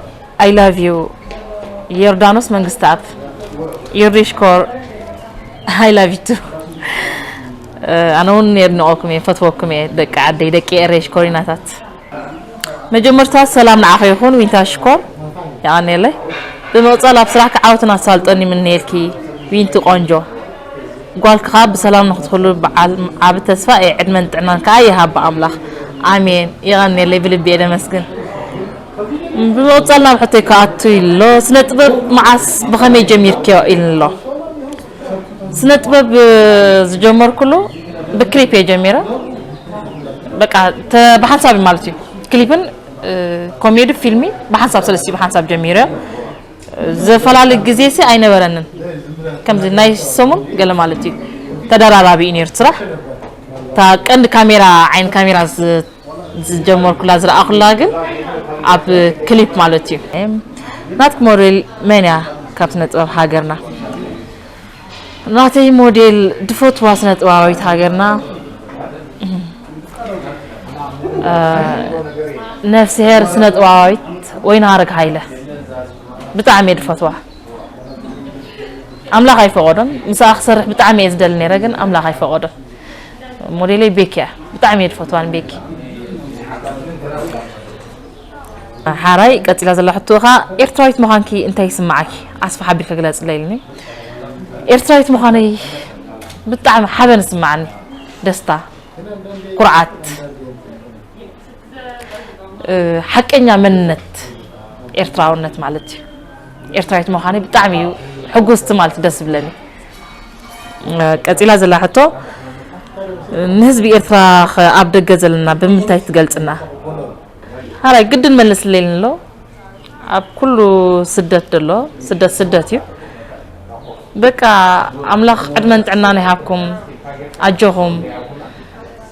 I love you። ዮርዳኖስ መንግስተኣብ፣ ዮርዲ ሽኮር፣ I love you too። ኣነ እውን የድንቐኩም እየ፣ ፈትወኩም እየ፣ ደቂ ዓደይ፣ ደቂ ኤረይ ሽኮሪናታት። መጀመርታ ሰላም ንዓኺ ይኹን ዊንታ ሽኮር፣ የቐንየለይ። ብምቕጻል ኣብ ስራሕኪ ዓወትን ኣሳልጦን ይምነየልኪ ዊንቲ ቆንጆ። ጓልኪ ኸኣ ብሰላም ንኽትኹሉ በዓል ዓቢ ተስፋ እየ፣ ዕድመን ጥዕናን ከኣ ይሃባ ኣምላኽ። ኣሜን። የቐንየለይ፣ ብልቢ እየ ደመስግን። ብምቕጻል ናብ ሕቶይ ክኣቱ ኢሉ ኣሎ። ስነ ጥበብ መዓስ ብኸመይ ጀሚርክዮ ኢሉ ኣሎ። ስነ ጥበብ፣ እ፣ ዝጀመርኩሉ ብክሊፕ እየ ጀሚረ። በቃ ተ-፣ ብሓንሳብ ማለት እዩ። ክሊፕን፣ እ፣ ኮሜዲ ፊልሚ ብሓንሳብ፣ ሰለስቲኡ ብሓንሳብ ጀሚረ። ዘፈላሊ ግዜ ሲ ኣይነበረንን። ከምዚ ናይ ሰሙን ገለ ማለት እዩ። ተደራራቢ እዩ ነይሩ እቲ ስራሕ። እታ ቀንዲ ካሜራ፣ ዓይኒ ካሜራ ዝ-፣ ዝጀመርኩላ፣ ዝረኣኹላ ግን ኣብ ክሊፕ ማለት እዩ። ናትኪ ሞዴል መን እያ ካብ ስነ ጥበብ ሃገርና? ናተይ ሞዴል ድፈትዋ ስነ ጥበባዊት ሃገርና፣ እ፣ ነፍስሄር ስነ ጥበባዊት ወይንሃረግ ሃይለ ብጣዕሚ እየ ድፈትዋ። ኣምላኽ ኣይፈቐዶን። ምስኣ ክሰርሕ ብጣዕሚ እየ ዝደሊ ነይረ፣ ግን ኣምላኽ ኣይፈቐዶን። ሞዴለይ ቤኪ እያ። ብጣዕሚ እየ ድፈትዋ ንቤኪ። ሓራይ ቀጺላ ዘላ ሕቶ ኸኣ፣ ኤርትራዊት ምዃንኪ እንታይ ይስምዓኪ? ኣስፍሕ ኣቢልኪ ግለጽለይ ኢልኒ። ኤርትራዊት ምዃነይ ብጣዕሚ ሓበን ይስምዓኒ። ደስታ፣ ኩርዓት፣ እ፣ ሓቀኛ መንነት ኤርትራውነት ማለት እዩ። ኤርትራዊት ምዃነይ ብጣዕሚ እዩ ሕጉስቲ ማለት ደስ ዝብለኒ። እ፣ ቀጺላ ዘላ ሕቶ፣ ንህዝቢ ኤርትራ ኸ ኣብ ደገ ዘለና ብምንታይ ትገልጽና? ሓራይ ግድን መልስለይ ኣሎ። ኣብ ኩሉ ስደት ዘሎ፣ ስደት ስደት እዩ። በቃ ኣምላኽ ዕድመን ጥዕናን ይሃብኩም፣ ኣጆኹም፣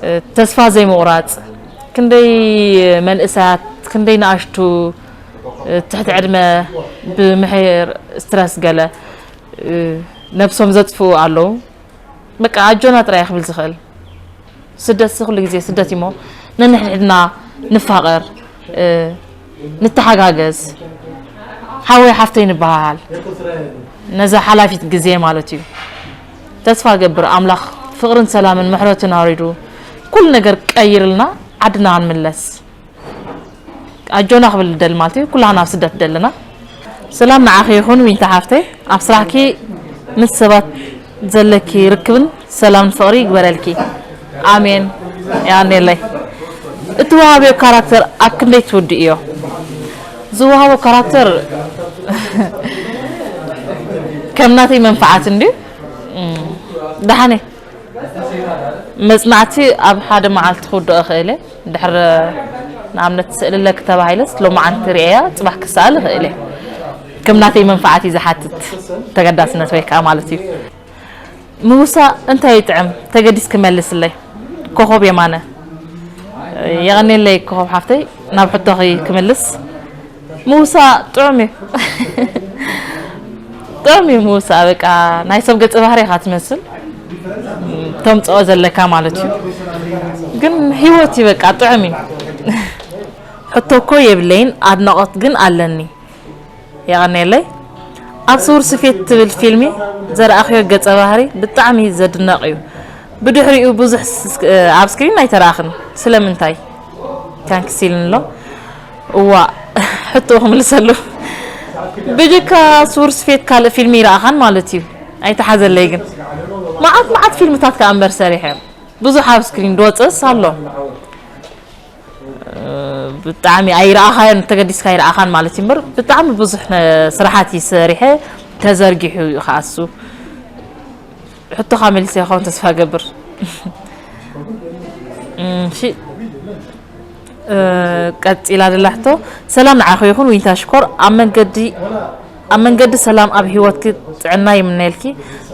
እ፣ ተስፋ ዘይምቑራጽ። ክንደይ መንእሰያት፣ ክንደይ ንኣሽቱ፣ እ፣ ትሕቲ ዕድመ ብምሒር ስትረስ ገለ፣ እ፣ ነብሶም ዘጥፍኡ ኣለዉ። በቃ ኣጆና ጥራይ ክብል ዝኽእል። ስደት ኩሉ ግዜ ስደት እዩሞ፣ ነንሕድሕድና ንፋቐር፣ እ፣ ንተሓጋገዝ፣ ሓወይ ሓፍተይ ንበሃል። ነዛ ሓላፊት ግዜ ማለት እዩ። ተስፋ ገብር ኣምላኽ ፍቕርን ሰላምን ምሕረትን ኣውሪዱ ኩሉ ነገር ቀይርልና ዓድና ክንምለስ። ኣጆና ክብል ደሊ ማለት እዩ። ኩላህና ኣብ ስደት ደለና። ሰላም ንዓኺ ይኹን ዊንታ ሓፍተይ። ኣብ ስራሕኪ ምስ ሰባት ዘለኪ ርክብን ሰላምን ፍቕሪ ይግበረልኪ። ኣሜን። ያኔለይ። እቲ ወሃብዮ ካራክተር ኣብ ክንደይ ትውድእዮ? ዝወሃቦ ካራክተር ከም ናተይ መንፍዓት እንድዩ። እም፣ ደሓነ። መጽናዕቲ ኣብ ሓደ መዓልቲ ክውድኦ እኽእል እየ። ድሕሪ ንኣብነት ስእሊ ኣለኪ ተባሂለስ ሎማዓንቲ ርእየያ ጽባሕ ክሰኣል እኽእል እየ። ከም ናተይ መንፍዓት እዩ ዝሓትት ተገዳስነት ወይ ከኣ ማለት እዩ። ምውሳእ እንታይ ይጥዕም? ተገዲስኪ መልስለይ። ኮኾብ የማነ። የቐኔለይ ኮኸብ ሓፍተይ፣ ናብ ሕቶኺ ክምልስ፣ ምውሳእ ጥዑም እዩ። ጥዑም እዩ ምውሳእ። በቃ ናይ ሰብ ገጸ ባህሪ ኢኻ ትመስል፣ ተምጽኦ ዘለካ ማለት እዩ። ግን ህይወት እዩ፣ በቃ ጥዑም እዩ። ሕቶ እኮ የብለይን፣ ኣድናቖት ግን ኣለኒ። የቐኔለይ። ኣብ ስውር ስፌት ትብል ፊልሚ ዘርኣኽዮ ገጸ ባህሪ ብጣዕሚ ዘድነቕ እዩ። ብድሕሪኡ ብዙሕ ስ- ኣብ ስክሪን ኣይተረኣኽን። ስለምንታይ? ታንክስ ኢልኒ ኣሎ። እዋ፣ ሕቶ ክምልሰሉ። ብጀካ ስውር ስፌት ካልእ ፊልሚ ይረኣኻን ማለት እዩ። ኣይተሓዘለይ ግን። መዓት መዓት ፊልምታት ከኣ እምበር ሰሪሐ። ብዙሕ ኣብ ስክሪን ድወፅእስ ኣሎ። ብጣዕሚ ኣይረኣኻዮን፣ ተገዲስካ ኣይረኣኻን ማለት እዩ እምበር፣ ብጣዕሚ ብዙሕ ነ- ስራሓት እዩ ሰሪሐ፣ ተዘርጊሑ እዩ ከኣ እሱ። ሕቶኻ መሊሰ ይኸውን ተስፋ ገብር። እም፣ እሺ፣ እ፣ ቀጺላ ዘላ ሕቶ፣ ሰላም ንዓኺ ይኹን ዊንታ ሽኮር፣ ኣብ መንገዲ ኣብ መንገዲ ሰላም ኣብ ህይወትኪ ጥዕና ይምነየልኪ።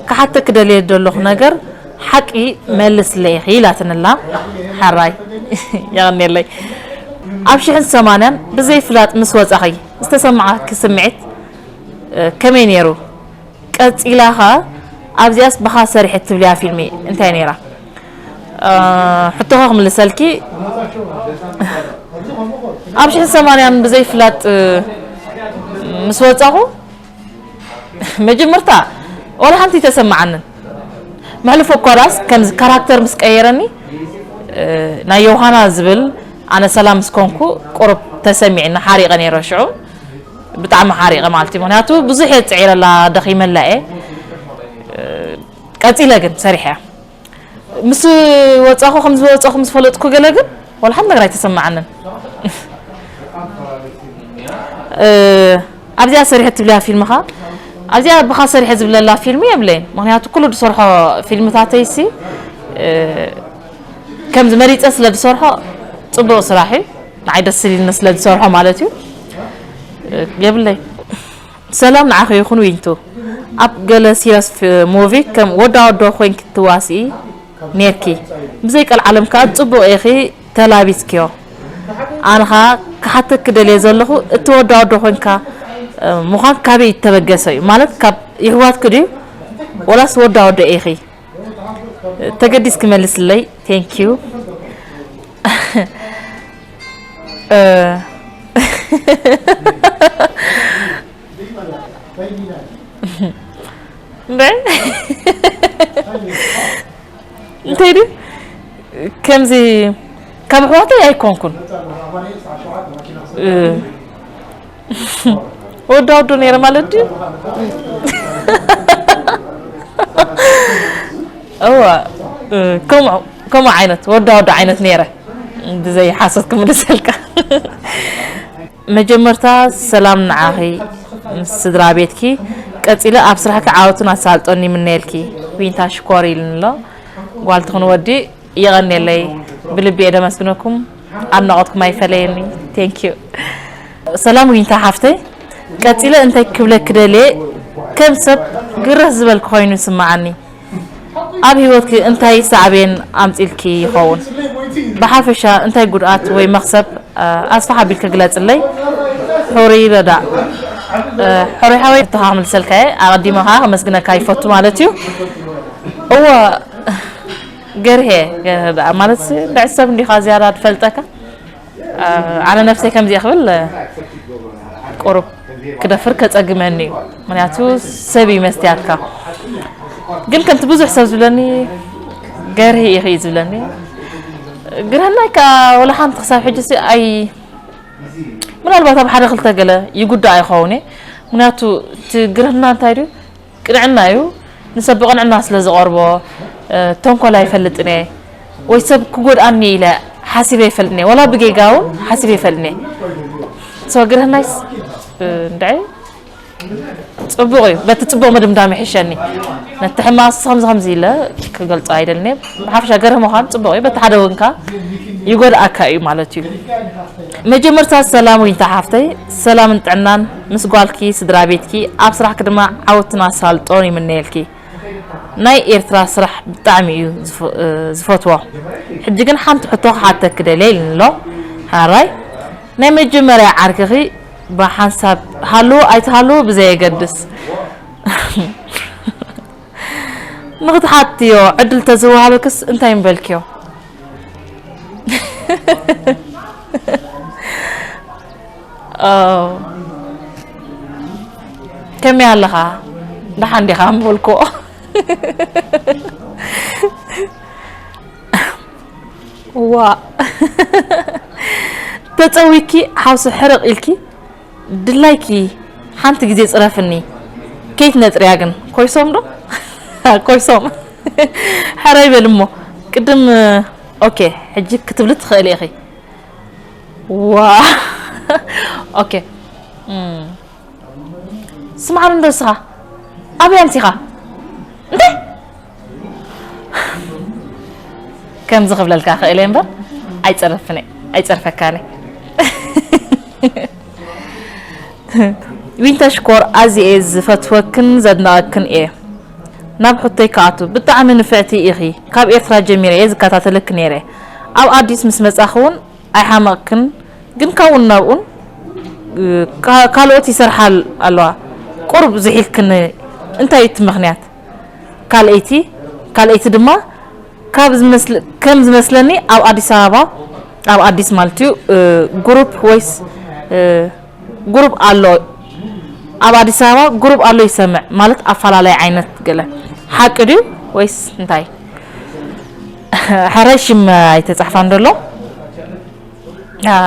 ክሓተኪ ደልየ ዘለኹ ነገር ሓቂ መልስለይ ኢኺ ኢላትንላ። ሓራይ የቐንየለይ። ኣብ ሽሕን ሰማንያን ብዘይ ፍላጥ ምስ ወጻኺ ዝተሰማዓኪ ስምዒት እ፣ ከመይ ነይሩ? ቀጺላ ኸ ኣብዚኣስ ብኻ ሰሪሐ ትብልያ ፊልሚ እንታይ ነይራ? እ፣ ሕቶኻ ክምልሰልኪ ኣብ ሽሕን ሰማንያን ብዘይ ፍላጥ እ፣ ምስ ወጻኹ መጀመርታ ወላ ሓንቲ ተሰማዓንን። መሕልፎ እኳ ዳስ ከምዚ ካራክተር ምስ ቀየረኒ እ፣ ናይ ዮሃና ዝብል ኣነ ሰላም ምስ ኮንኩ ቁሩብ ተሰሚዕኒ ሓሪቐ ነይረ ሽዑ። ብጣዕሚ ሓሪቐ ማለት እዩ። ምኽንያቱ ብዙሕ እየ ጽዒረላ፣ ደኺመላ እየ። እ፣ ቀጺለ ግን ሰሪሐ ምስ ወጻኹ ከም ዝወጻኹ ምስ ፈለጥኩ ገለ ግን ወላ ሓንቲ ነገር ኣይተሰማዓንን። እ፣ ኣብዚኣ ሰሪሐ ትብልያ ፊልም ኸኣ ኣብዚኣ ብኻ ሰሪሐ ዝብለላ ፊልም የብለይን። ምኽንያቱ ኩሉ ዝሰርሖ ፊልምታተይሲ እ፣ ከምዚ መሪጸ ስለ ዝሰርሖ ጽቡቕ ስራሕ እዩ። ንዓይ ደስ ኢልኒ ስለ ዝሰርሖ ማለት እዩ። እ፣ የብለይ። ሰላም ንዓኺ ይኹን ዊንቱ። ኣብ ገለ ሲሪየስ ፍ- ሙቪ ከም ወዳ ወዶ ኮይንኪ ትዋስኢ ኔርኪ። ብዘይ ቀልዓለም ከኣ ጽቡቕ ኢኺ ተላቢስክዮ። ኣነ ኸኣ ክሓተኪ ደልየ ዘለኹ እቲ ወዳ ወዶ ኮይንካ እ፣ ምዃን ካበይ እተበገሰ እዩ? ማለት ካብ የሕዋትኪ ድዩ ወላስ ወዳ ወዶ ኢኺ? ተገዲስኪ መልስለይ። Thank you። እ፣ እንደ እንታይ ድዩ ከምዚ ካብ ኣሕዋተይ ኣይኮንኩን። እ፣ ወዳ ወዶ ነይረ ማለት ድዩ? እዋ፣ እ፣ ከምኡ ከምኡ ዓይነት ወዳ ወዶ ዓይነት ነይረ። ብዘይ ሓሶት ክምልሰልካ። መጀመርታ ሰላም ንዓኺ ምስ ስድራ ቤትኪ። ቀጺለ ኣብ ስራሕኪ ዓወትን ኣሳልጦን ይምነየልኪ። ዊንታ ሽኮር ኢልኒ ኣሎ። ጓል ትኹን ወዲ የቐንየለይ። ብልቢ እየ ደመስግነኩም። ኣድናቖትኩም ኣይፈለየኒ። Thank you። ሰላም ዊንታ ሓፍተይ፣ ቀጺለ እንታይ ክብለኪ ደልየ፣ ከም ሰብ ግርህ ዝበልኪ ኮይኑ ይስምዓኒ። ኣብ ህይወትኪ እንታይ ሳዕቤን ኣምጺልኪ ይኸውን? ብሓፈሻ እንታይ ጉድኣት ወይ መኽሰብ፣ እ፣ ኣስፍሕ ኣቢልኪ ግለጽለይ። ሕሩይ ረዳእ፣ እ፣ ሕሩይ ሓወይ፣ ሕቶኻ ክምልሰልካ እየ። ኣቐዲመ ከኣ ከመስግነካ ይፈቱ ማለት እዩ። እወ፣ ገርሄ፣ ገርሄ ደኣ ማለት እንድዒ ሰብ እንዲኻ ዝያዳ ዝፈልጠካ። እ፣ ኣነ ነፍሰይ ከምዚ እየ ክብል፣ እ፣ ቁሩብ ክደፍር ከጸግመኒ እዩ። ምኽንያቱ ሰብ እዩ መስትያትካ። ግን ከምቲ ብዙሕ ሰብ ዝብለኒ፣ ገርሂ ኢኺ እዩ ዝብለኒ። ግርህናይ ከኣ ወላ ሓንቲ ክሳብ ሕጂ ሲ ኣይ-፣ ምናልባት ኣብ ሓደ ክልተ ገለ ይጉዳእ ይኸውን እየ። ምኽንያቱ እቲ ግርህና እንታይ ድዩ? ቅንዕና እዩ። ንሰብ ብቕንዕና ስለ ዝቐርቦ፣ እ፣ ተንኮል ኣይፈልጥን እየ። ወይ ሰብ ክጎድኣኒ ኢለ ሓሲበ ኣይፈልጥን እየ። ወላ ብጌጋ እውን ሓሲበ ኣይፈልጥን እየ። So ግርህናይስ፣ እ፣ እንድዒ ጽቡቕ እዩ። በቲ ጽቡቕ ምድምዳም ይሕሸኒ። ነቲ ሕማቕስ ከምዚ ከምዚ ኢለ ክገልጾ ኣይደልን እየ። ብሓፈሻ ገርህ ምዃን ጽቡቕ እዩ። በቲ ሓደ እውን ከኣ ይጎድኣካ እዩ ማለት እዩ። መጀመርታ ሰላም ዊንታ ሓፍተይ፣ ሰላምን ጥዕናን ምስ ጓልኪ፣ ስድራ ቤትኪ፣ ኣብ ስራሕኪ ድማ ዓወትን ኣሳልጦን ይምነየልኪ። ናይ ኤርትራ ስራሕ ብጣዕሚ እዩ ዝፈ- ዝፈትዎ። ሕጂ ግን ሓንቲ ሕቶ ክሓተኪ ደልየ ኢሉኒ ኣሎ። ሓራይ ናይ መጀመርያ ዓርክኺ ብሓንሳብ ሃልዎ ኣይትሃልዎ ብዘየገድስ ንክትሓትዮ ዕድል ተዝወሃበክስ እንታይ ምበልክዮ? ከመይ ኣለኻ? ደሓን ዲኻ? ምበልክዎ። ዋ ተጸዊኪ ሓውሲ ሕርቕ ኢልኪ ድላይኪ ሓንቲ ግዜ ጽረፍኒ። ከይት ነጽርያ ግን ኮይሶም ዶ ኮይሶም? ሕራይ በል እሞ ቅድም። ኦኬ ሕጂ ክትብሊ ትኽእሊ ኢኺ። ዋ ኦኬ። ስምዓኒ እንዶ ንስኻ ኣበይ ኣምሲኻ እንዴ? ከምዚ ክብለልካ ክእል እየ እምበር ኣይጸርፍን እየ፣ ኣይጸርፈካን እየ። ዊንታ ሽኮር ኣዝየ እየ ዝፈትወክን ዘድንቐክን እየ። ናብ ሕቶይ ክኣቱ ብጣዕሚ ንፍዕቲ ኢኺ። ካብ ኤርትራ ጀሚረ እየ ዝከታተለኪ ነይረ። ኣብ ኣዲስ ምስ መጻኺ እውን ኣይሓመቕክን ግን ካብኡን ናብኡን ካልኦት ይሰርሓ ኣለዋ። ቁሩብ ዝሒልክን እንታይ እቲ ምኽንያት? ካልኣይቲ ካልኣይቲ ድማ ካብ ዝመስል ከም ዝመስለኒ ኣብ ኣዲስ ኣበባ ኣብ ኣዲስ ማለት እዩ ግሩፕ ወይስ ግሩፕ ኣሎ ኣብ ኣዲስ ኣበባ ግሩፕ ኣሎ ይሰምዕ ማለት ኣፈላለይ ዓይነት ገለ ሓቂ ድዩ ወይስ እንታይ? ሕራይ ሽም ኣይተጻሕፋን ዘሎ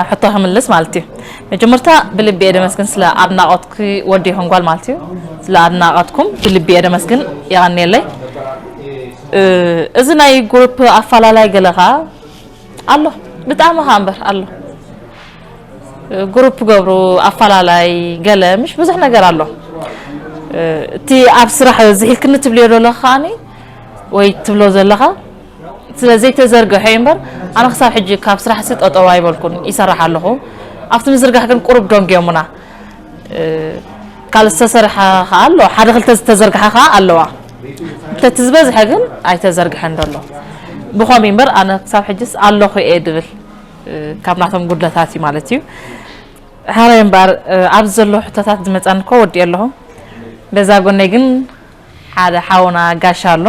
ሕቶ ክምልስ ማለት እዩ። መጀመርታ ብልቢ እየ ደመስግን ስለ ኣድናቆትኪ ወዲ ይኹን ጓል ማለት እዩ። ስለ ኣድናቆትኩም ብልቢ እየ ደመስግን የቐንየለይ። እዚ ናይ ግሩፕ ኣፋላላይ ገለ ኸዓ ኣሎ ብጣዕሚ ኸዓ እምበር ኣሎ። ግሩፕ ገብሩ ኣፋላላይ ገለ ምሽ ብዙሕ ነገር ኣሎ። እቲ ኣብ ስራሕ ዝሒልክኒ ትብልዮ ዘለኻ ከዓኒ ወይ ትብሎ ዘለኻ ስለ ዘይተዘርግሐ እዩ እምበር ኣነ ክሳብ ሕጂ ካብ ስራሕ ሲ ጠጠው ኣይበልኩን ይሰርሕ ኣለኹ። ኣብቲ ምዝርጋሕ ግን ቁሩብ ደንጊዮምና። ካልእ ዝተሰርሐ ኸዓ ኣሎ ሓደ ክልተ ዝተዘርግሐ ኸዓ ኣለዋ። እንተቲ ዝበዝሐ ግን ኣይተዘርግሐን ዘሎ። ብኸምኡ እምበር ኣነ ክሳብ ሕጅስ ኣለኹ እየ ድብል ካብ ናቶም ጉድለታት እዩ ማለት እዩ። ሕራይ እምበኣር ኣብዚ ዘሎ ሕቶታት ዝመፃኒ እኮ ወዲኦ ኣለኹ። በዛ ጎነይ ግን ሓደ ሓውና ጋሻ ኣሎ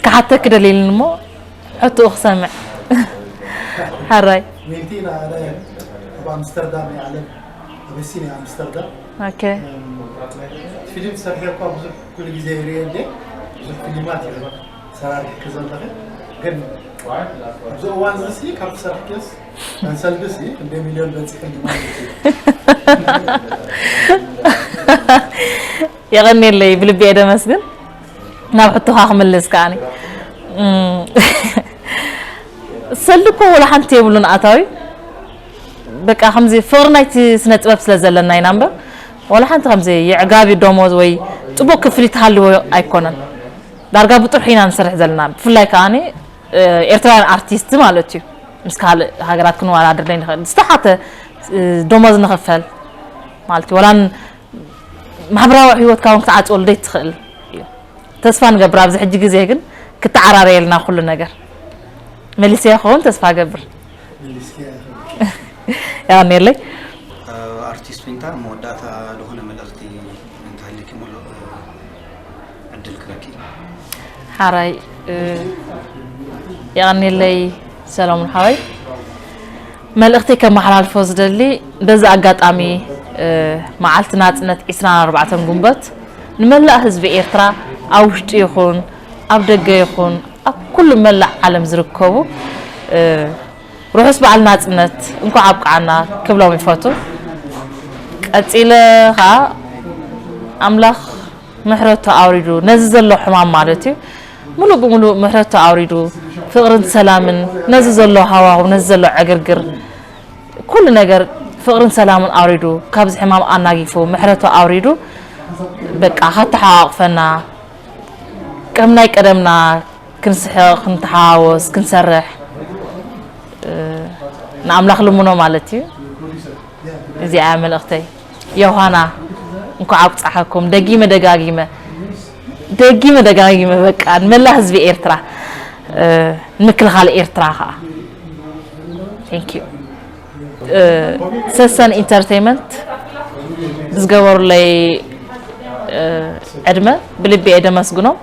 ክሓተኪ ደሊልኒ እሞ ሕቶኡ ክሰምዕ። ሕራይ ዊንቲ ንኣነ ኣብ ኣምስተርዳም እየ ዓለም ኣበሲንያ ኣምስተርዳም ኦኬ። ፊልም ትሰርሒ እኳ ብዙሕ ኩሉ ግዜ ይርየ እንዴ ብዙሕ ፊልማት ይረ ሰራሪሕኪ ዘለኺ ግን ኣብዚ እዋን እዚ ሲ ካብ ትሰርሕኪስ መንሰልቢ ሲ ክንደይ ሚልዮን በፂሕን ማለት እዩ የቐንየለይ ብልቢ እየ ደመስግን። ናብ ሕቶኻ ክምልስ ከዓኒ ሰልዲ እኮ ወላ ሓንቲ የብሉን ኣታዊ በቃ ከምዚ ፍቕሪ ናይቲ ስነ ጥበብ ስለ ዘለና ኢና እምበር ወላ ሓንቲ ከምዚ የዕጋቢ ደሞዝ ወይ ፅቡቅ ክፍሊት ሃልዎ ኣይኮነን። ዳርጋ ብጥርሑ ኢና ንሰርሕ ዘለና ብፍላይ ከዓኒ ኤርትራውያን ኣርቲስት ማለት እዩ ምስ ካልእ ሃገራት ክንወዳደር ዘይንኽእል ዝተሓተ ደሞዝ ንኽፈል ማለት እዩ ወላ ማሕበራዊ ህይወትካ እውን ክትዓፅወሉ ዘይትኽእል እዩ። ተስፋ ንገብር ኣብዚ ሕጂ ግዜ ግን ክተዓራረየልና ኩሉ ነገር መሊሰ ይኸውን ተስፋ ገብር። መሊስኪ ያኔለይ ኣርቲስት ዊንታ መወዳእታ ዝኾነ መልእኽቲ እንተሃልዩኪ ሙሉእ ዕድል ክረኪ። ሓራይ የቐኒለይ ሰለሙን ሓወይ። መልእኽተይ ከመሓላልፎ ዝደሊ በዚ ኣጋጣሚ መዓልቲ ናጽነት ዕስራን ኣርባዕተን ጉንበት ንመላእ ህዝቢ ኤርትራ ኣብ ውሽጢ ይኹን ኣብ ደገ ይኹን ኣብ ኩሉ መላእ ዓለም ዝርከቡ ርሑስ በዓል ናጽነት እንኳዕ ኣብቅዓና ክብሎም ይፈቱ። ቀጺለ ኸኣ ኣምላኽ ምሕረቱ ኣውሪዱ ነዚ ዘሎ ሕማም ማለት እዩ ሙሉእ ብሙሉእ ምሕረቱ ኣውሪዱ ፍቕርን ሰላምን ነዚ ዘሎ ሃዋሁ ነዚ ዘሎ ዕግርግር ኩሉ ነገር ፍቕርን ሰላምን ኣውሪዱ ካብዚ ሕማም ኣናጊፉ ምሕረቱ ኣውሪዱ በቃ ከተሓቋቑፈና ከም ናይ ቀደምና ክንስሕቕ ክንተሓዋወስ ክንሰርሕ ንኣምላኽ ልምኖ ማለት እዩ። እዚኣ መልእኽተይ ዮሃና እንኳዕ ኣብጻሓኩም ደጊመ ደጋጊመ ደጊመ ደጋጊመ በቃ ንመላእ ህዝቢ ኤርትራ፣ ንምክልኻል ኤርትራ ከዓ። Thank you። ሰሰን ኢንተርቴይመንት ብዝገበሩለይ ዕድመ ብልቢ እየ ደመስግኖም።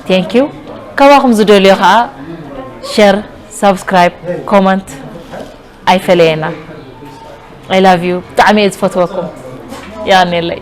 Thank you። ካባኹም ዝደልዮ ከዓ ሸር፣ ሳብስክራይብ፣ ኮመንት ኣይፈለየና። I love you። ብጣዕሚ እየ ዝፈትወኩም። ያኔለይ።